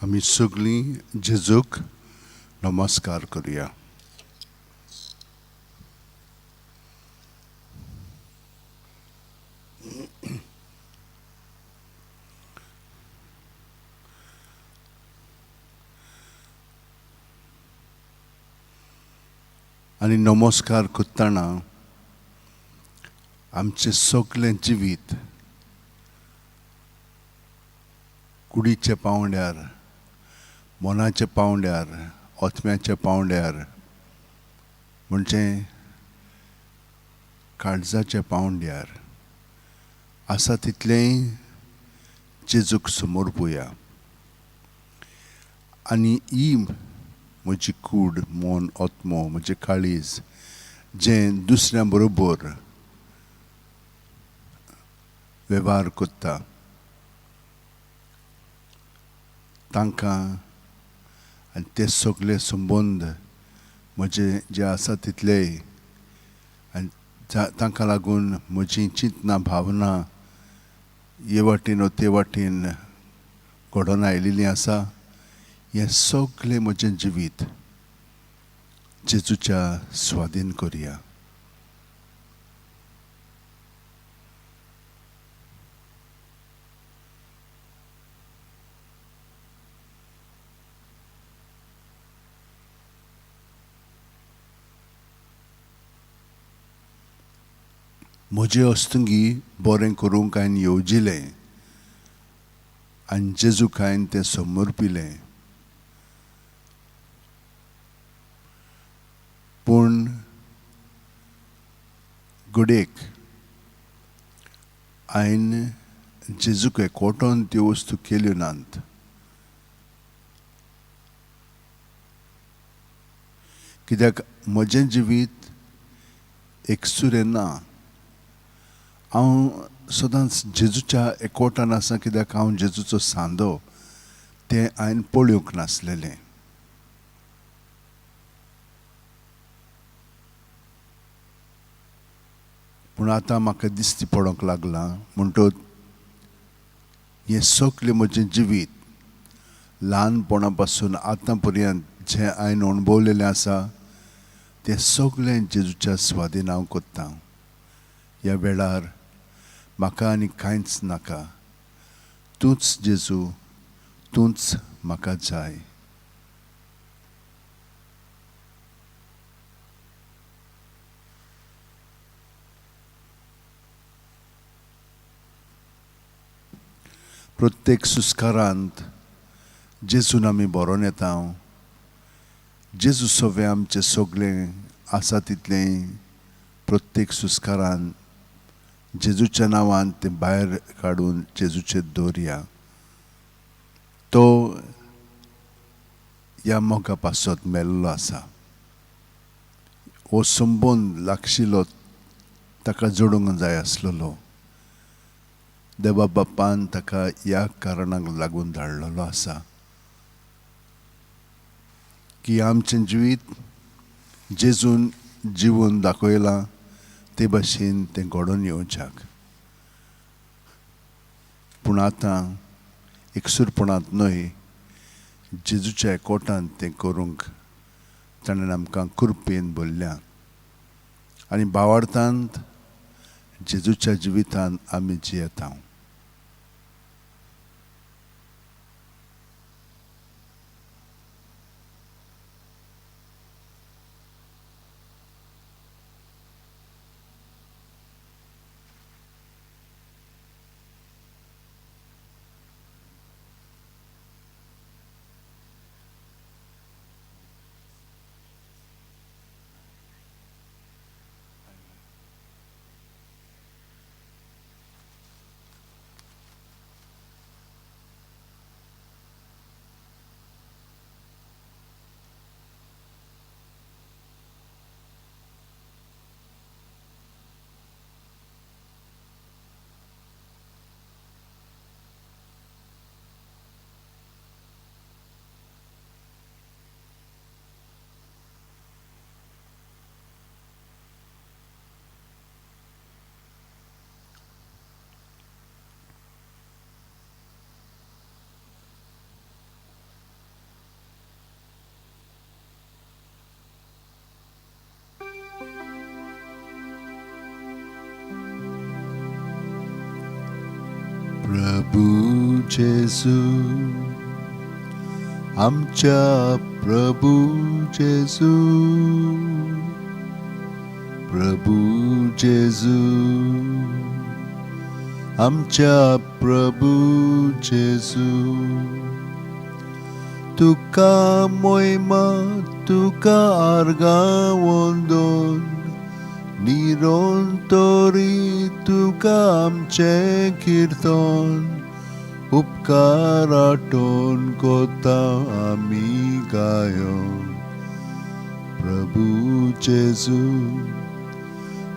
आमी सगळीं जेजूक नमस्कार करुया. आनी नमस्कार करतना आमचें सगळें जिवीत कुडीच्या पांवड्यार, मनाच्या पांवड्यार, आत्म्याच्या पांवड्यार, म्हणजे काळजाच्या पांवड्यार आसा तितलेंय जेजूक समर्पुया. आनी ही म्हजी कूड, मन, आत्मो, म्हजें काळीज जें दुसऱ्यां बरोबर वेव्हार करता तांकां आनी ते सगळे संबंद म्हजे जे आसा तितलेय आनी तांकां लागून म्हजी चिंतना, भावना हे वाटेन वो ते वाटेन घडोवन आयिल्लीं आसा, हें सगळें म्हजें जिवीत जेजूच्या स्वाधीन करुया. म्हजे हस्तुंगी बरें करूंक हांवें येवजिलें आनी जेजूक हांवें तें समर्पिलें, पूण घडयेक हांवें जेजूक एकवटोन त्यो वस्तू केल्यो नात. कित्याक म्हजें जिवीत एकसुरें ना. हांव सदांच जेजूच्या एकवटान आसा, कित्याक हांव जेजूचो सांदो तें हांवें पळोवंक नासलेलें. पूण आतां म्हाका दिश्टी पडोंक लागलां, म्हणटच हें सगळें म्हजें जिवीत ल्हानपणा पासून आतां पर्यंत जें हांवें अणभवलेलें आसा तें सगळें जेजूच्या स्वाधीन हांव करतां. ह्या वेळार म्हाका आनी कांयच नाका, तूंच जेजू, तूंच म्हाका जाय. प्रत्येक सुस्कारांत जेजून आमी बरोवन येता. जेजू सवें आमचें सगळें आसा तितलें प्रत्येक सुस्कारान जेजूच्या नांवान तें भायर काडून जेजूचेर दवरया. तो ह्या मोगा पासत मेल्लो आसा. हो संबंद लागशिल्लो ताका जोडूंक जाय आसलेलो. देवा बापान ताका ह्या कारणाक लागून धाडलेलो आसा की आमचें जिवीत जेजून जिवन दाखयलां ते भाशेन तें घडोवन येवच्याक. पूण आतां एकसूरपणांत न्हय, जेजूच्या एकवटांत तें करूंक ताणें आमकां कृपेन भरल्या आनी भावार्थांत जेजूच्या जिवितांत आमी जियेता. प्रभू जेजू, आमच्या प्रभू जेजू, प्रभू जेजू, आमच्या प्रभू जेजू. तुका मोयमा, तुका आर्गां वंदन, निरंतरी तुका आमचें किर्तन. उपकार आठोवन कोता आमी गायन. प्रभू जेजू,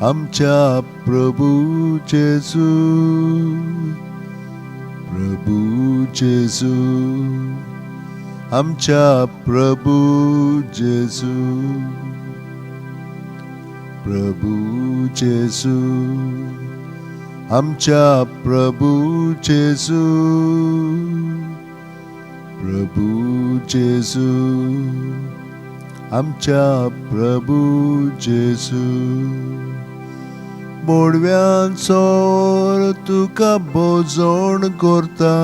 आमच्या प्रभू जेजू, प्रभू जेजू, आमच्या प्रभू जेजू, प्रभू जेजू, आमच्या प्रभू जेजू, प्रभू जेजू, आमच्या प्रभू जेजू. मोडव्यांचो तुका भोजण करता,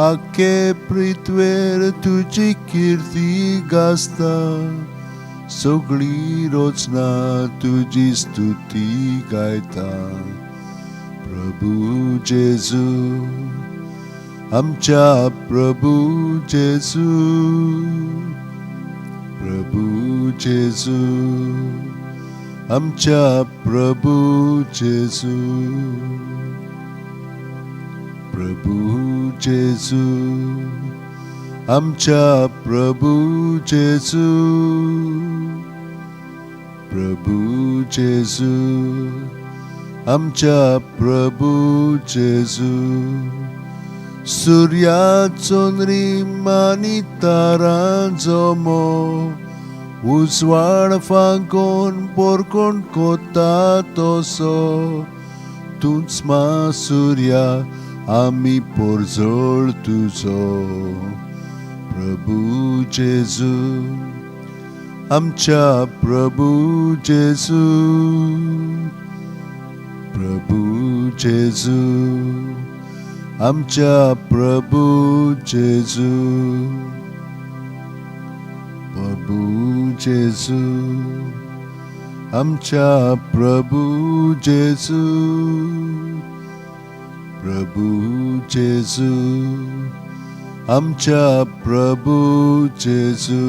आख्खे पृथ्वेर तुजी किर्ती गाजता. सगळी रचना तुजी स्तुती गायता. प्रभू जेजू, आमच्या प्रभू जेजू, प्रभू जेजू, आमच्या प्रभू जेजू, प्रभू जेजू, आमच्या प्रभू जेजू, प्रभू जेजू, आमच्या प्रभू जेजू. सुर्या, चंद्रीम आनी तारां जमो उजवाड फांकोन पोरकोण कोता, तसो तूंच मा सुर्या, आमी पोरजोळ तुजो. प्रभू जेजू, आमच्या प्रभू जेजू, प्रभू जेजू, आमच्या प्रभू जेजू, प्रभू जेजू, आमच्या प्रभू जेजू, प्रभू जेजू, आमच्या प्रभू जेजू.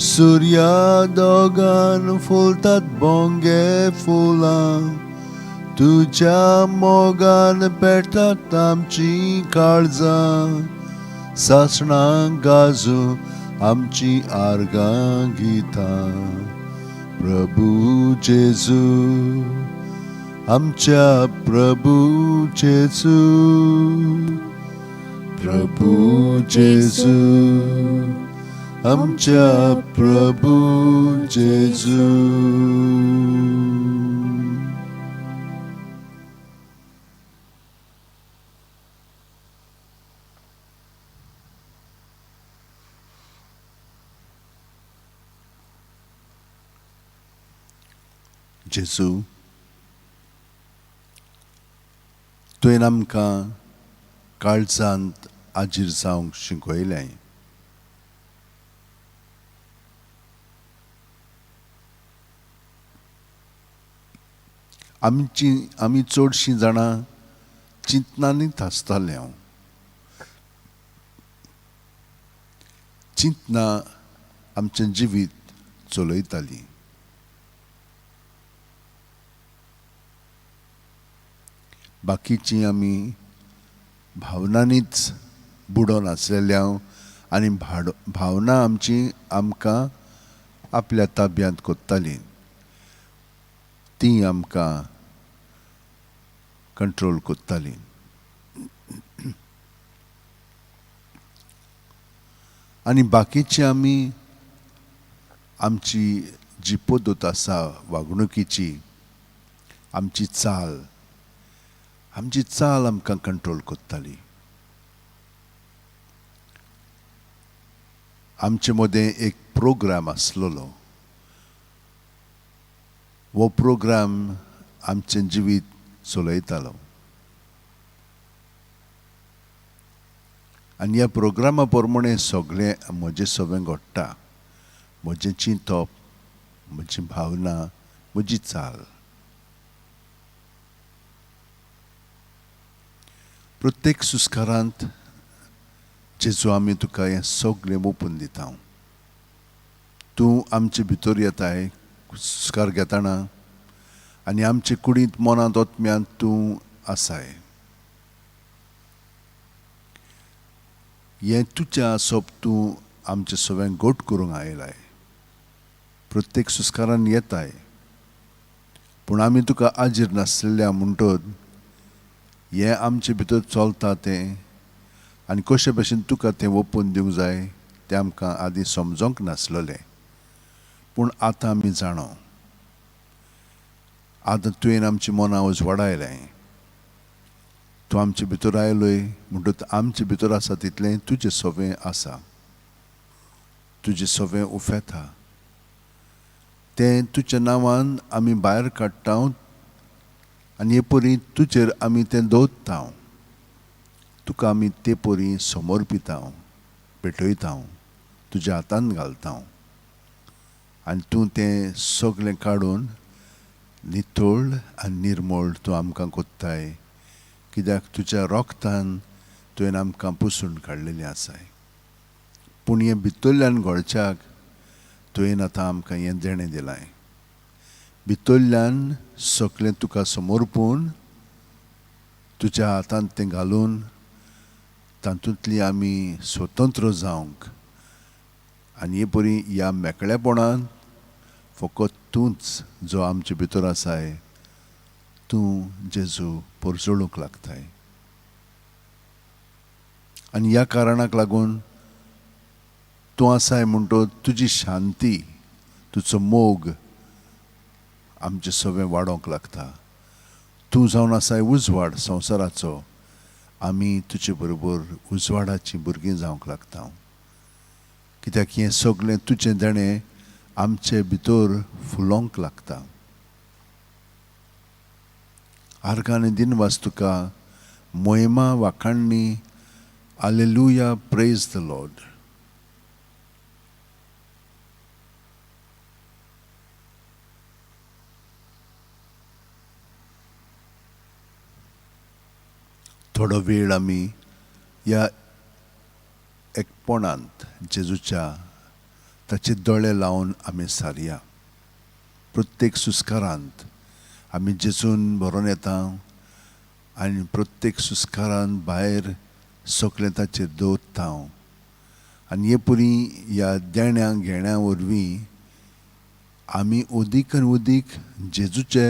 सुर्या दोगान फुलतात बोंगे फुलां, तुज्या मोगान पेटतात आमची काळजां. सासणां गाजू आमची आर्गां गितां. प्रभू जेजू, आमच्या प्रभू जेजू, प्रभू जेजू, आमच्या प्रभू जेजू. जेजू, तुवें आमकां काळजांत आजीर जावंक शिकयलें. आमची आमी चडशीं जाणां चिंतनांनीच आसताले. हांव चिंतना आमचें जिवीत चलयतालीं. बाकीचीं आमी भावनांनीच बुडोन आसलेले हांव आनी भावना आमची आमकां आपल्या ताब्यांत कोत्तालीं, ती आमकां कंट्रोल कोत्तालीं. आनी बाकीची आमी आमची जी पद्दत आसा वागणुकीची, आमची चाल, आमची चाल आमकां कंट्रोल कोत्ताली. आमचे मदें एक प्रोग्राम आसलेलो. हो प्रोग्राम आमचें जिवीत चलयतालो. आनी ह्या प्रोग्रामा प्रमाणें सगळें म्हजें सगळें घडटा. म्हजें चिंतप, म्हजी भावना, म्हजी चाल. प्रत्येक सुस्कारांत जेजू आमी तुका हें सगळें ओपून दिता. तूं आमचे भितर येताय सुस्कार घेतना आनी आमचे कुडींत, मनांत, आत्म्यांत तूं आसाय. हें तुजें आसप तूं आमचें सगळें घट करूंक आयलाय. प्रत्येक सुस्कारान येताय, पूण आमी तुका आजीर नासलेल्या म्हणटत हें आमचे भितर चलता तें आनी कशे भशेन तुका तें ओपून दिवंक जाय तें आमकां आदीं समजोंक नासलेलें, पूण आतां आमी जाणो. आतां तुवें आमची मनां उजवाडायलें, तूं आमचे भितर आयलोय म्हणटच आमचे भितर आसा तितलें तुजें सवें आसा, तुजें सवें उफेता. तें तुज्या नांवान आमी भायर काडटा आनी हे परी तुजेर आमी तें दवरता. तुका आमी ते परी समर्पिता, भेटयता, तुज्या हातान घालता आनी तूं तें सगळें काडून नितळ आनी निर्मळ तूं आमकां कोत्ताय, कित्याक तुज्या रोगतान तुवें आमकां पुसून काडलेलें आसाय. पूण हें भितरल्यान घोळच्याक तुवें आतां आमकां हें देणें दिलां. भितरल्यान सगळें तुका समर्पून तुज्या हातांत तें घालून तातूंतली आमी स्वतंत्र जावंक आनी हे परी ह्या मेकळेपणान फकत तूंच जो आमचे भितर आसाय तूं जेजू परजळूंक लागताय. आनी ह्या कारणाक लागून तूं आसाय म्हणटो तुजी शांती, तुजो मोग आमचें सगळें वाडोवंक लागता. तूं जावन आसाय उजवाड संवसाराचो, आमी तुजे बरोबर उजवाडाचीं भुरगीं जावंक लागता, कित्याक हें सगळें तुजें देणें आमचे भितर फुलोवंक लागता. आर्गां आनी दिनवास तुका, मोहिमा वाखाणणी, आलेलुया, प्रेज the Lord. थोडो वेळ आमी ह्या एकपणांत जेजूच्या ताचे दोळे लावन आमी सारया. प्रत्येक सुस्कारांत आमी जेजून भरोन येता आनी प्रत्येक सुस्कारान भायर सगळें ताचेर दवरता आनी हे परी ह्या देण्या घेण्या वरवीं आमी अदीक आनी अदीक जेजूचे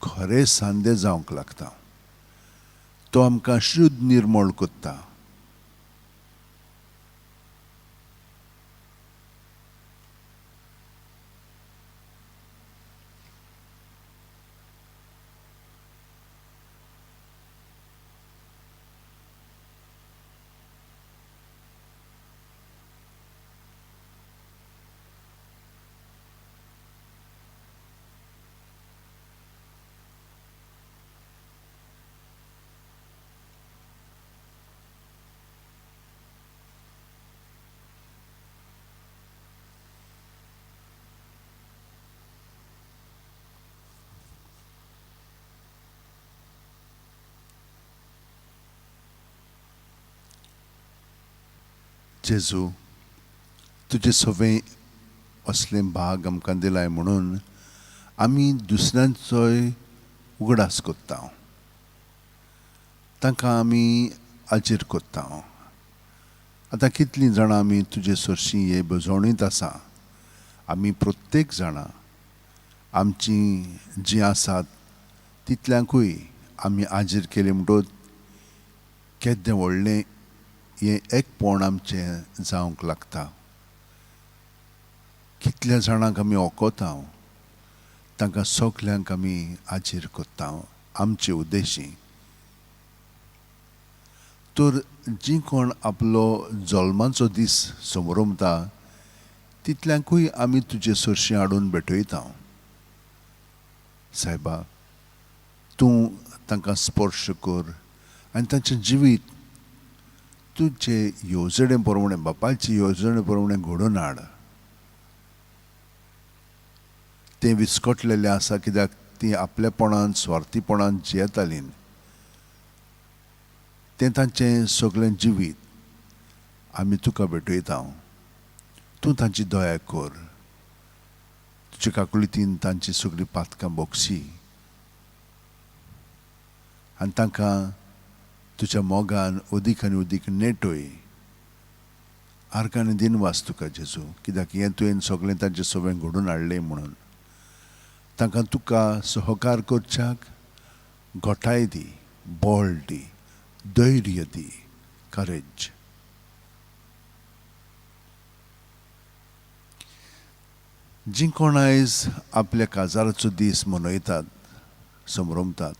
खरे सांदे जावंक लागता. तो आमकां शुद्ध निर्मळ करता. जेजू तुजे सगळें असलें भाग आमकां दिलाय म्हणून आमी दुसऱ्यांचोय उगडास करता, तांकां आमी आजीर करता. आतां कितलीं जाणां आमी तुजे सरशीं हे भजवणींत आसा. आमी प्रत्येक जाणां आमची जीं आसात तितल्यांकूय आमी आजीर केली म्हणटच केदें व्हडलें हें एकपण आमचें जावंक लागता. कितल्या जाणांक आमी ओकोता, तांकां सगल्यांक आमी आजीर करता आमचे उद्देशी. तर जी कोण आपलो जल्माचो दीस समरमता तितल्यांकूय आमी तुजे सरशीं हाडून भेटयता. सायबा, तूं तांकां स्पर्श कर आनी तांचें जिवीत तुजे येवजणे प्रमाणे, बापायचे येवजणे प्रमाणे घडोवन हाड. तें विस्कटलेलें आसा कित्याक ती आपलेपणान स्वार्थीपणान जियेतालीं. तें तांचें सगळें जिवीत आमी तुका भेटयता. तूं तांची दया कर, तुजे काकुळतीन तांची सगळीं पातकां बोगशी आनी तांकां तुज्या मोगान अदीक आनी अदीक नेटय. आर्गां आनी दिनवास तुका जेजू, कित्याक हें तुवें सगळें तांचें सगळें घडोवन हाडलें म्हणून. तांकां तुका सहकार करच्याक घटाय दी, बळ दी, धैर्य दी, करेज. जीं कोण आयज आपल्या काजाराचो दीस मनयतात, समरमतात,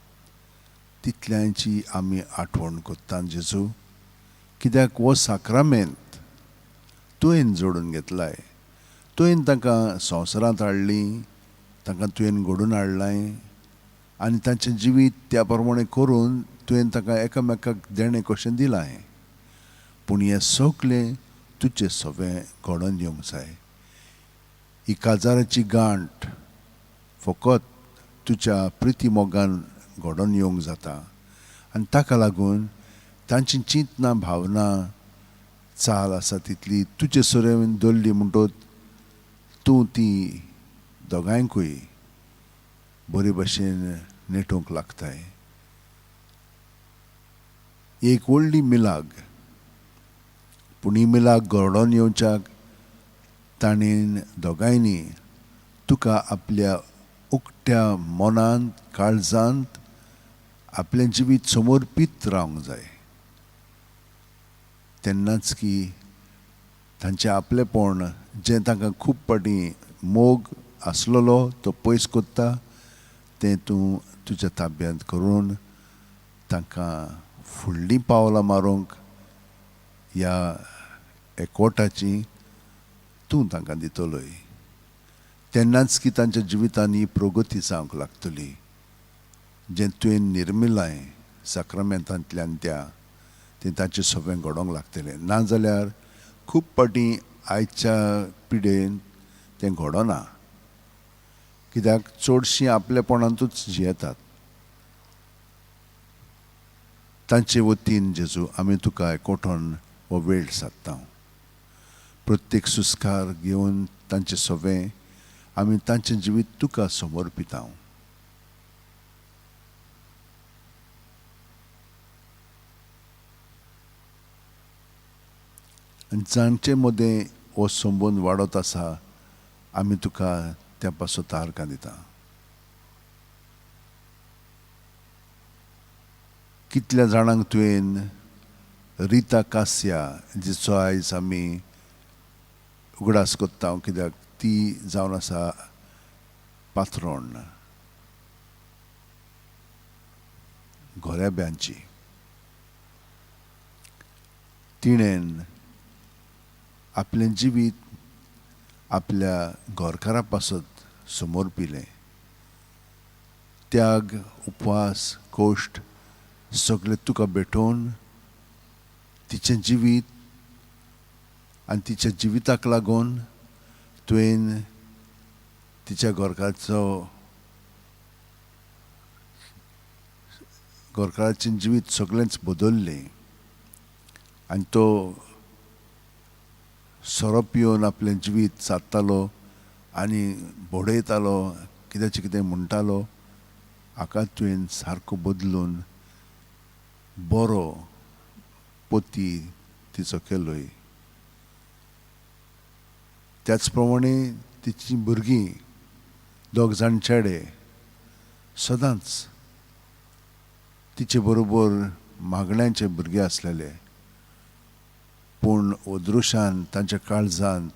तितल्यांची आमी आठवण करता जेजू, कित्याक हो साक्रामेंत तुवें जोडून घेतलाय. तुवें तांकां संवसारांत हाडली, तांकां तुवें घडोवन हाडलाय आनी तांचें जिवीत त्या प्रमाणे करून तुवें तांकां एकामेकाक देणें कशें दिलां. पूण हें सगळें तुजें सवें घडोवन येवंक जाय. ही काजाराची गांठ फकत तुज्या प्रिती मोगान घडोवन येवंक जाता आनी ताका लागून तांची चिंतना, भावना, चाल आसा तितली तुजे सरेन दवरली म्हणटकच तूं ती दोगांयकूय बरे भशेन नेटोवंक लागताय. एक व्हडली मिलाग, पूण ही मिलाग घडोवन येवच्याक ताणें दोगांयनी तुका आपल्या उकट्या मनांत, काळजांत आपलें जिवीत समर्पीत रावंक जाय. तेन्नाच की तांचें आपलेपण जें तांकां खूब फावटी मोग आसलेलो तो पयस कोत्ता, तें तूं तुज्या ताब्यांत करून तांकां फुडलीं पावलां मारूंक ह्या एकवटाची तूं तांकां दितलोय. तेन्नाच की तांच्या जिवितांत ही प्रगती जावंक लागतली, जें तुवें निर्मिलाय साक्रामेंतांतल्यान त्या तें तांचें सगळें घडोवंक लागतलें. नाजाल्यार खूब फावटी आयच्या पिडेन तें घडना, कित्याक चडशीं आपलेपणांतूच जियेतात. तांचे वतीन जेजू आमी तुका एकवटून हो वेळ सादता. प्रत्येक सुस्कार घेवन तांचें सवें आमी तांचें जिवीत तुका समर्पिता. आनी जांचे मदें हो संबंद वाडत आसा आमी तुका त्या पासत आर्गां दिता. कितल्या जाणांक तुवें रिता कास्या जिचो आयज आमी उगडास कोत्ता, कित्याक ती जावन आसा पात्रोण घोऱ्याब्यांची, तिणेन आपलें जिवीत आपल्या घरकारा पासत समर्पिलें. त्याग, उपवास, कोश्ट सगळे तुका भेटोवन तिचें जिवीत आनी तिच्या जिविताक लागून तुवें तिच्या घरकाराचो घरकाराचें जिवीत सगळेंच बदल्लें आनी तो सोरो पिवन आपलें जिवीत सादतालो आनी बडयतालो, कित्याचें कितें म्हणटालो. हाका तुवें सारको बदलून बरो पती तिचो केलोय. त्याच प्रमाणे तिचीं भुरगीं दोग जाण चेडे सदांच तिचे बरोबर मागण्यांचे भुरगे आसलेले, पूण अदृश्यान तांच्या काळजांत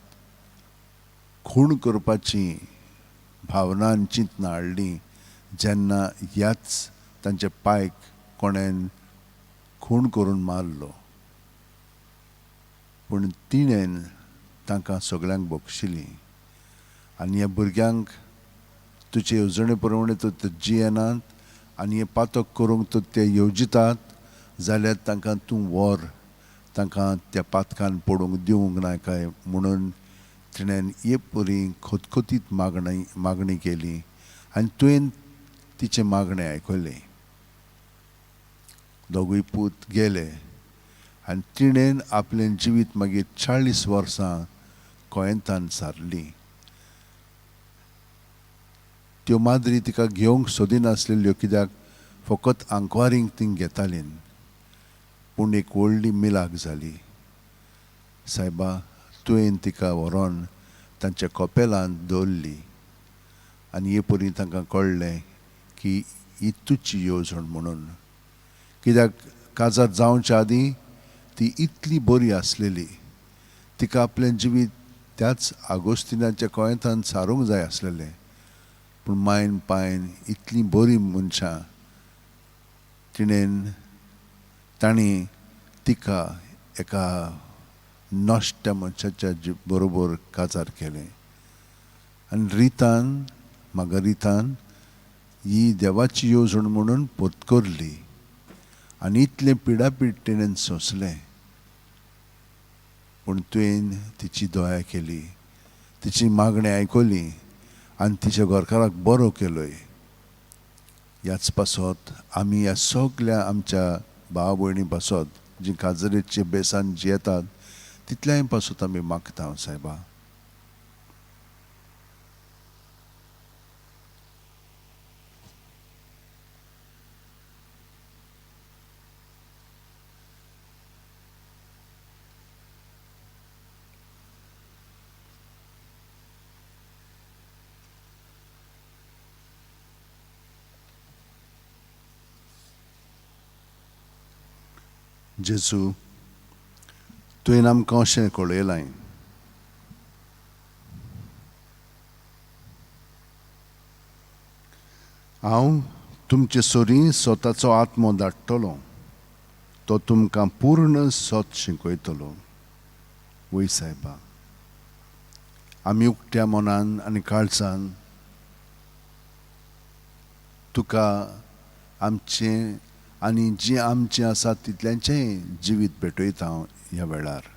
खूण करपाची भावना आनी चिंतना हाडली जेन्ना ह्याच तांच्या पायक कोणेन खूण करून मारलो. पूण तिणेन तांकां सगळ्यांक बक्षिलीं आनी ह्या भुरग्यांक तुजे येवजणे प्रमाणे तर ते जियेनात आनी हें पातक करूंक तर ते येवजितात जाल्यार तांकां तूं व्हर, तांकां त्या पातकान पडूंक दिवंक नाकाय म्हणून तिणें हे परी खतखतीत मागणी केली आनी तुवें तिचें मागणें आयकलें. दोगूय पूत गेले आनी तिणें आपलें जिवीत मागीर 40 वर्सां कोयंतान सारलीं. त्यो माद्री तिका घेवंक सोदिनासलेल्यो कित्याक फकत आंकवारींक तीं घेतालीं. पूण एक व्हडली मिलाक जाली. सायबा, तुवें तिका व्हरोन तांच्या कपेलांत दवरली आनी हे परी तांकां कळ्ळें की ही तुजी येवजण म्हणून. कित्याक काजार जावच्या आदीं ती इतली बरी आसलेली, तिका आपलें जिवीत त्याच आगोस्तिनाच्या कोयतान सारूंक जाय आसलेलें. पूण मायन पायन इतलीं बरीं मनशां तिणेन तांणी तिका एका नश्ट्या मनशाच्या बरोबर काजार केलें. आनी रितान मागरितान ही देवाची येवजण म्हणून पोतकरली आनी इतलें पिडापीड तिणें सोंसलें. पूण तुवें तिची दया केली, तिची मागणें आयकली आनी तिच्या घरकाराक बरो केलोय. ह्याच पासत आमी ह्या सगल्या आमच्या भाव भयणी पासत जी काजरेचे बेसान जियेतात तितल्याय पासत आमी मागता सायबा. जेजू, तुवें आमकां अशें कळयलां, हांव तुमचे सरीं स्वताचो आत्मो धाडटलो, तो तुमकां पूर्ण सत शिकयतलो. वय सायबा, आमी उकत्या मनान आनी काळजान तुका आमचें आनी जी आमचें आसा तितल्यांचेंय जिवीत भेटयता हांव ह्या वेळार.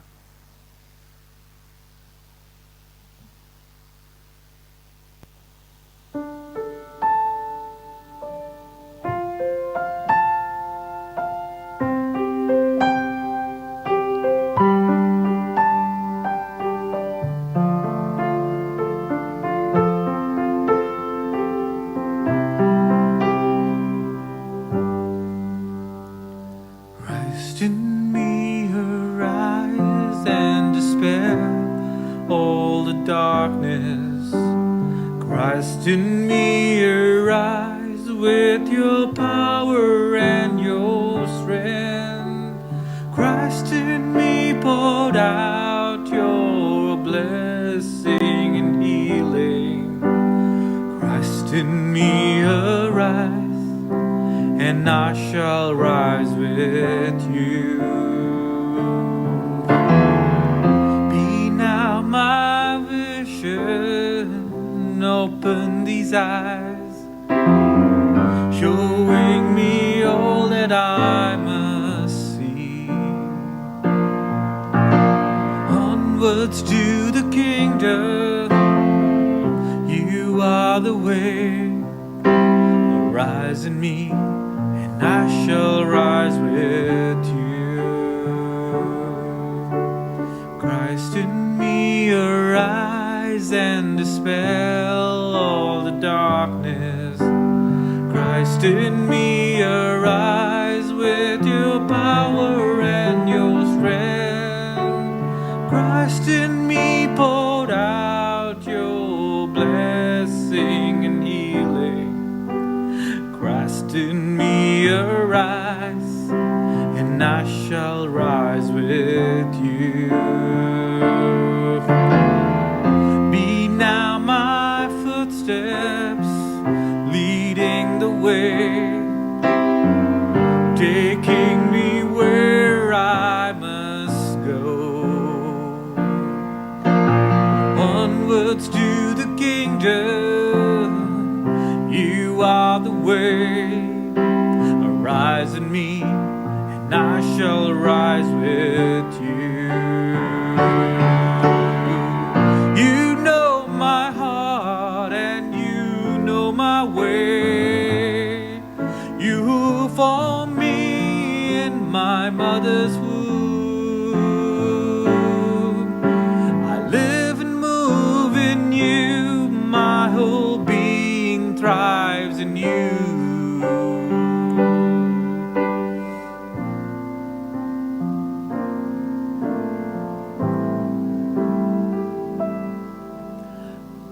Christ in me arise with your power and your strength. Christ in me poured out your blessing and healing. Christ in me arise, and I shall rise with you. Be now my vision, open these eyes, showing me all that I must see. Onwards to the kingdom, you are the way. Arise in me, and I shall rise with you. Christ in me arise and dispel all the darkness. Christ in me arise with your power and your strength. Christ in me poured out your blessing and healing. Christ in me arise, and I shall rise with you. Be now my footsteps leading the way, taking me where I must go. Onwards to the kingdom, you are the way. Arise in me, and I shall rise with with you. You know my heart and you know my way. You formed me in my mother's womb. I live and move in you. My whole being thrives in you.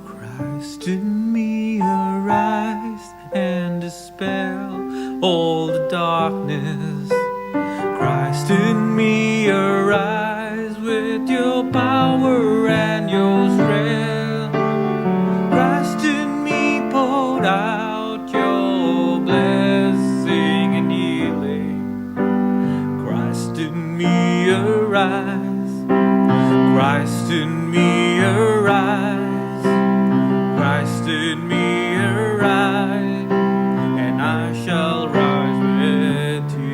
Christ in me arise and dispel all the darkness. Christ in me arise with your power and your strength. Christ in me pour out your blessing and healing. Christ in me arise. Christ in me arise. Christ in me arise, and I shall rise with you.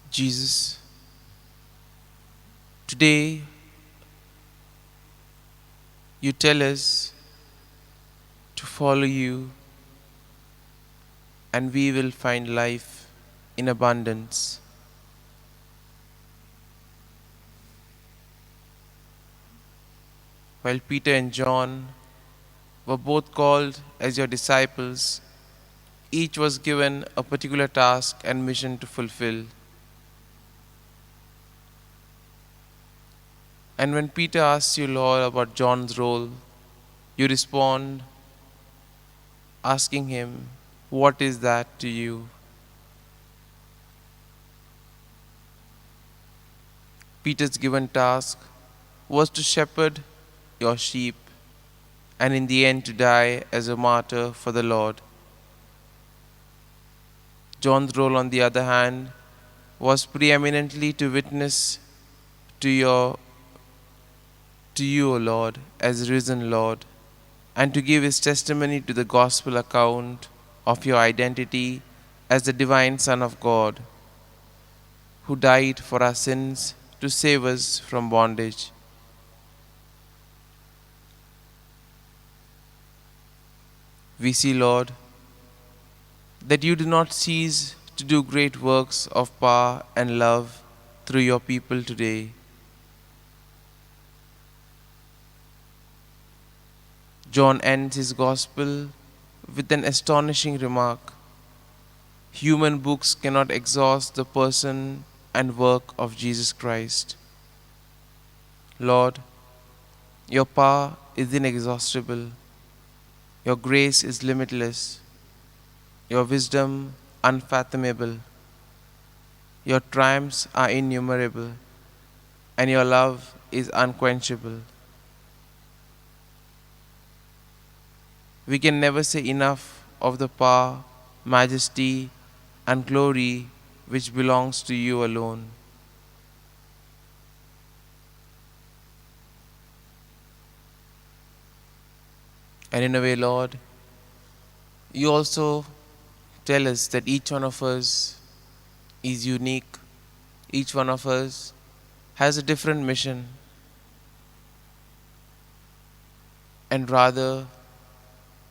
Jesus, today you tell us to follow you and we will find life in abundance. While Peter and John were both called as your disciples, each was given a particular task and mission to fulfill. And when Peter asks you, Lord, about John's role, you respond asking him, what is that to you? Peter's given task was to shepherd your sheep and in the end to die as a martyr for the Lord. John's role, on the other hand, was preeminently to witness to you, O Lord, as risen Lord, and to give his testimony to the gospel account of your identity as the divine Son of God, who died for our sins to save us from bondage. We see, Lord, that you do not cease to do great works of power and love through your people today. John ends his gospel with an astonishing remark. Human books cannot exhaust the person and work of Jesus Christ. Lord, your power is inexhaustible. Your grace is limitless. Your wisdom unfathomable. Your triumphs are innumerable, and your love is unquenchable. We can never say enough of the power, majesty, and glory which belongs to you alone. And in a way, Lord, you also tell us that each one of us is unique. Each one of us has a different mission. And rather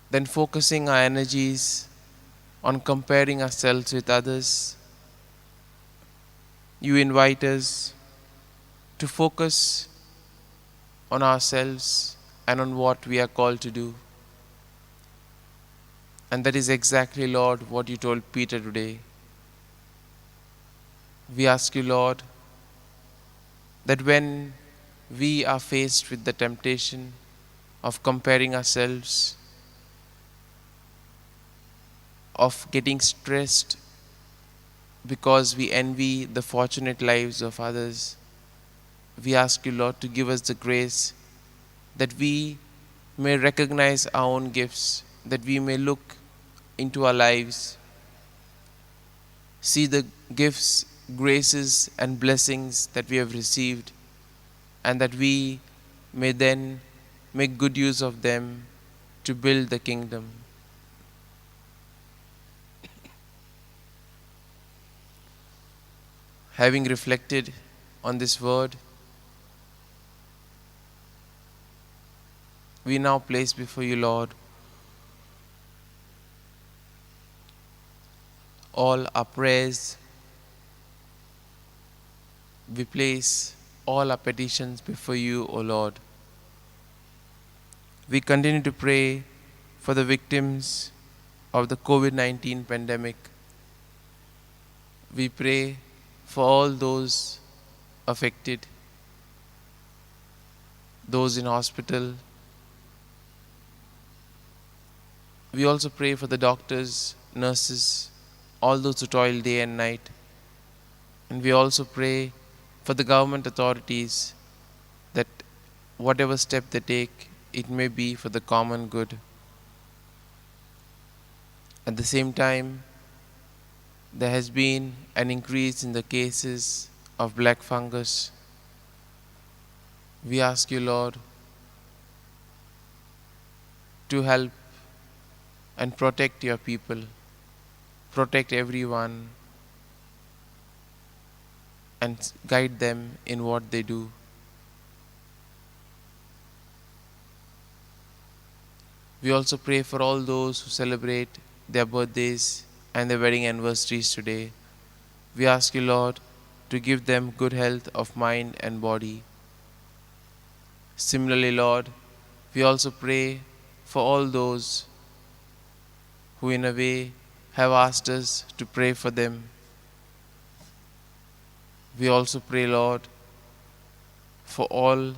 than focusing our energies on comparing ourselves with others, you invite us to focus on ourselves and on what we are called to do. And that is exactly, Lord, what you told Peter today. We ask you, Lord, that when we are faced with the temptation of comparing ourselves, of getting stressed because we envy the fortunate lives of others, we ask you, Lord, to give us the grace that we may recognize our own gifts, that we may look into our lives, see the gifts, graces, and blessings that we have received, and that we may then make good use of them to build the kingdom. Having reflected on this word, we now place before you, Lord, all our prayers. We place all our petitions before you, O Lord. We continue to pray for the victims of the COVID-19 pandemic. We pray for all those affected, those in hospital. We also pray for the doctors, nurses, all those who toil day and night. And we also pray for the government authorities that whatever step they take, it may be for the common good. At the same time, there has been an increase in the cases of black fungus. We ask you, Lord, to help and protect your people, protect everyone, and guide them in what they do. We also pray for all those who celebrate their birthdays and their wedding anniversaries today. We ask you, Lord, to give them good health of mind and body. Similarly, Lord, we also pray for all those who in a way have asked us to pray for them. We also pray, Lord, for all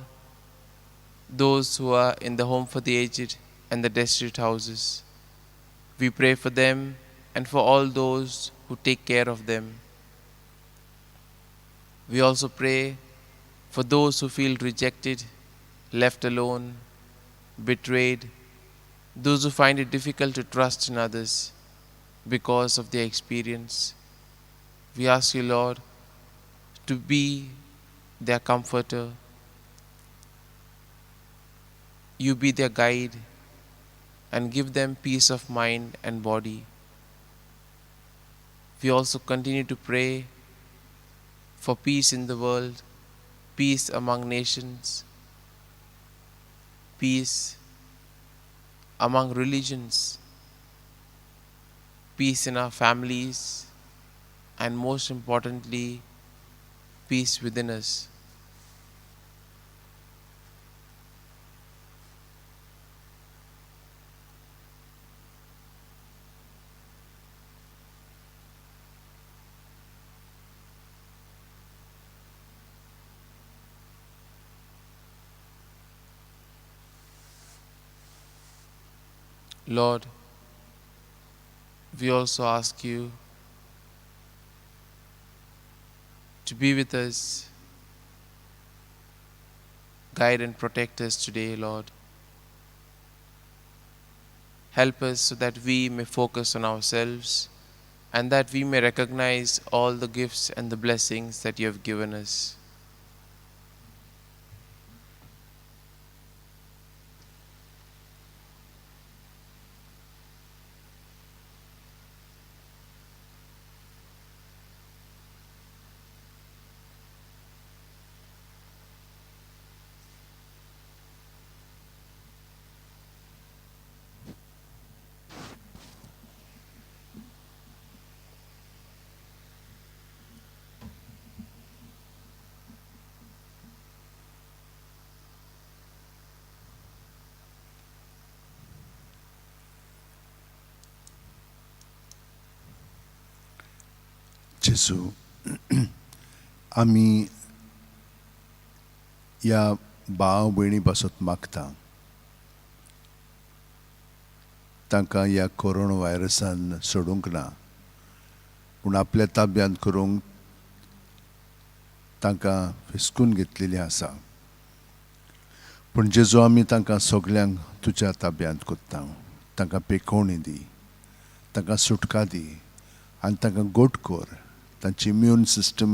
those who are in the home for the aged and the destitute houses. We pray for them and for all those who take care of them. We also pray for those who feel rejected, left alone, betrayed, those who find it difficult to trust in others because of their experience. We ask you, Lord, to be their comforter. You be their guide and give them peace of mind and body. We also continue to pray for peace in the world, peace among nations, peace among religions, peace in our families, and most importantly, peace within us. Lord, we also ask you to be with us, guide and protect us today, Lord. Help us so that we may focus on ourselves and that we may recognize all the gifts and the blessings that you have given us. जेजू, आमी ह्या भाव भयणी पासत मागता, तांकां ह्या corona व्हायरसान सोडूंक ना, पूण आपल्या ताब्यांत करूंक तांकां फिसकून घेतलेली आसा. पूण जेजू, आमी तांकां सगल्यांक तुज्या ताब्यांत कोत्ता. तांकां पेकोवणी दी, तांकां सुटका दी आनी तांकां गोट कर. तांची इम्यून सिस्टम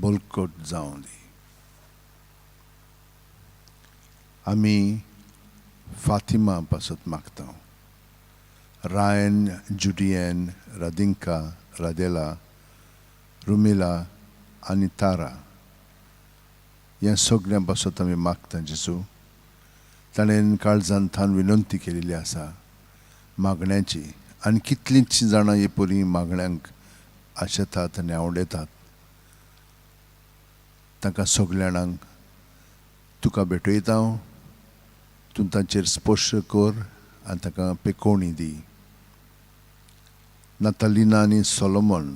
बलकट जावं दी. आमी फातिमा पासत मागता, रायन, जुडियन, रादिंका, रादेला, रुमिला आनी तारा ह्या सगळ्यां पासत आमी मागता. जेजू, ताणें काळजान थान विनंती केलेली आसा मागण्याची, आनी कितलींच जाणां हे परी मागण्यांक आशेतात आनी आवडयतात. तांकां सगल्या जाणांक तुका भेटयता हांव. तूं तांचेर स्पर्श कर आनी तांकां पेकोवणी दी. नातालिना आनी सोलोमन,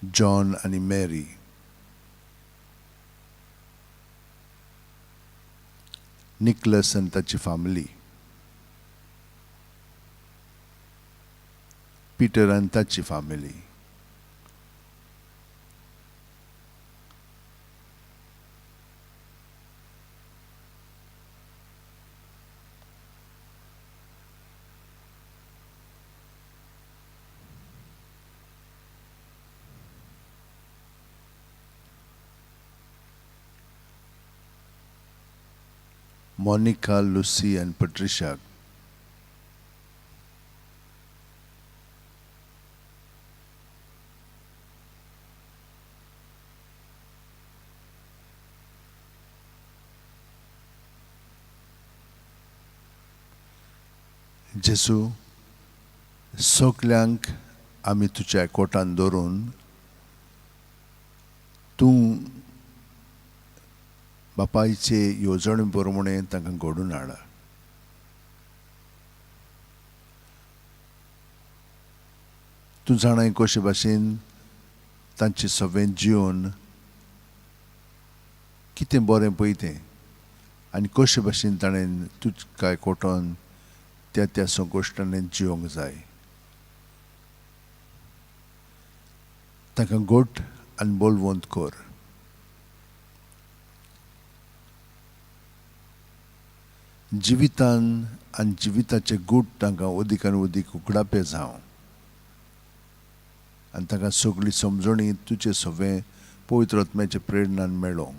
जॉन आनी मॅरी, निकलस आनी ताची फामिली, पीटर आनी ताची फामिली, मोनिका, लुसी आनी पट्रिशा. जेजू, सगल्यांक आमी तुज्या कोटान दवरून तूं बापायचे येवजणे प्रमाणे तांकां घडून हाडा. तूं जाणाय कशे भाशेन तांचें सगळें जिवन कितें बरें पळय तें आनी कशे भाशेन ताणें तुजकाय कोटोन त्या त्या संकश्टांनी जिवंक जाय. तांकां गोट आनी बलवंत कर. जिवितान आनी जिविताचे गूट तांकां अदीक आनी अदीक उकडापे जावं आनी तांकां सगळी समजणी तुजे सगळें पवित्र आत्म्याचे प्रेरणान मेळों.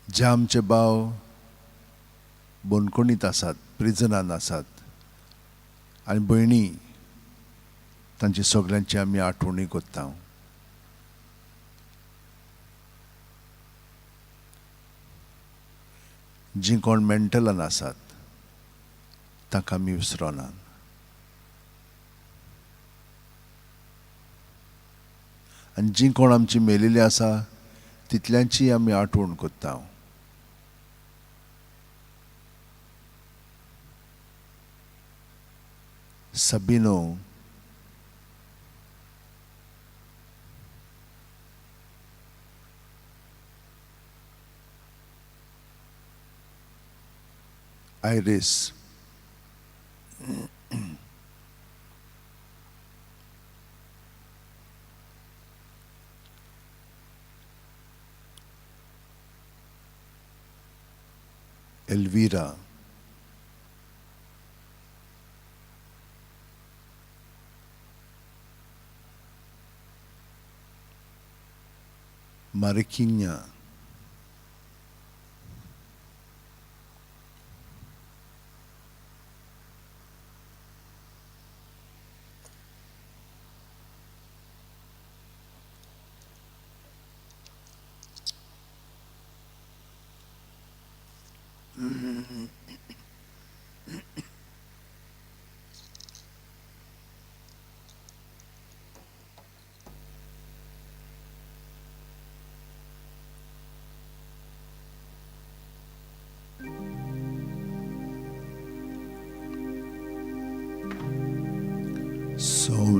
जे आमचे भाव बंदखणीत आसात, प्रिजनान आसात आनी भयणी, तांची सगल्यांची आमी आठवणी करता. जीं कोण मेंटलान आसात तांकां आमी विसरोना. आनी जीं कोण आमची मेलेली आसा तितल्यांची आमी आठवण करता. Sabino, Iris, Elvira, Mariquinha,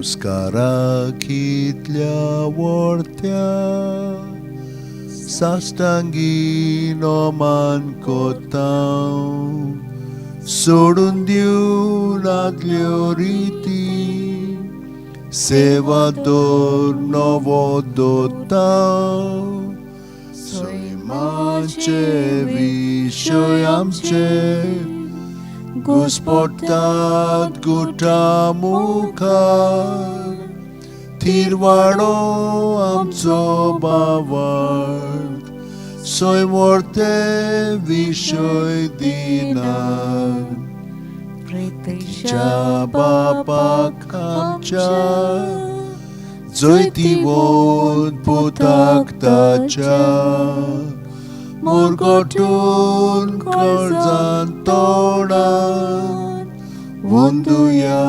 संस्कारा कितल्या वर्त्या साश्टांगी नोमान कोतांव सोडून दिवन आदल्यो रिती सेवा दवर नवो दोतांव सैमाचे विशय आमचे घुस्पडटात गुटा मुखार थिरवाडो आमचो बावड सैमोर्ते विशय दिनार प्रितीच्या बापाक आमच्या जैतिवंत पुताक ताच्या मुरगटून काळजान तोंडान वंदुया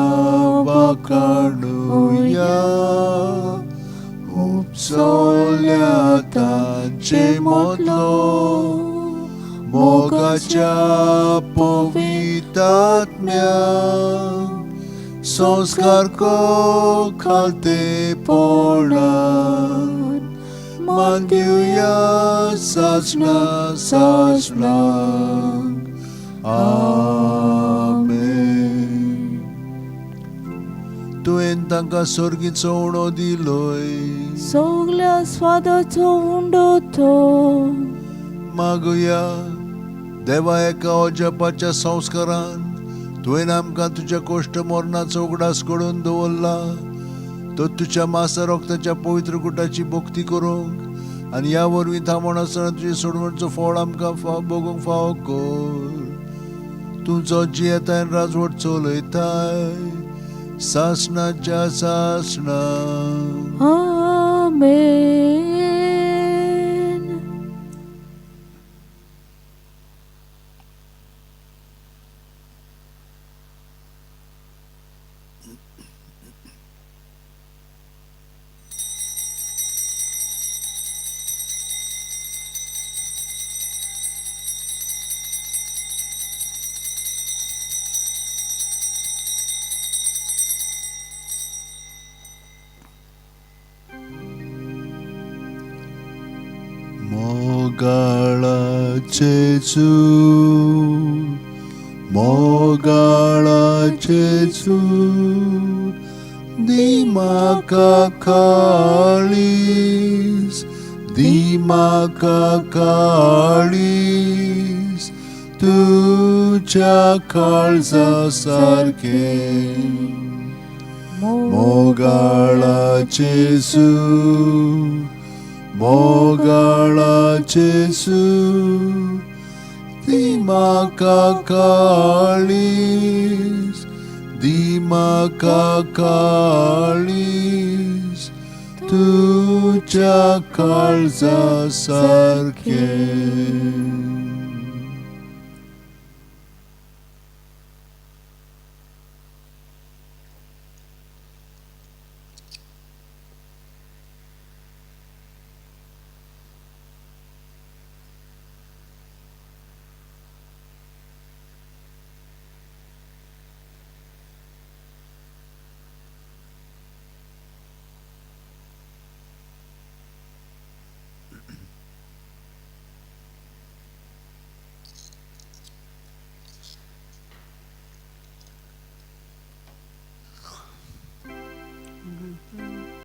वाकाणुया उपसोल्या तांचे मोदलो मोगाच्या पवितात्म्या संस्कार को खालते पोणान मानदिवया सासणा सासणांक आमेन. तुवें तांकां सर्गीचो उणो दिलोय सगल्या स्वादाचो उंडो तो मागुया देवा एका अजापाच्या संस्कारान तुवें आमकां तुज्या कोश्ट मरणाचो उगडास घडोवन दवरला तो तुज्या मासा रक्ताच्या पवित्र गुटाची भक्ती करूंक आनी ह्या वरवीं थांबोवन आसतना तुजे सोडवणचो फळ आमकां भोगूंक फावो कर. तुजो जियेताय राजवट चलयताय सासणाच्या सासणा. आमेन. मोगाळाचे चू मोगाळाचे चू दिमाका काळीस दिमाका काळीस तुझ्या काळजा सारकें मोगाळाचे सू मोगाळाचे सू दिमाका काळीस दिमाका काळीस तुझ्या काळजा सारकें.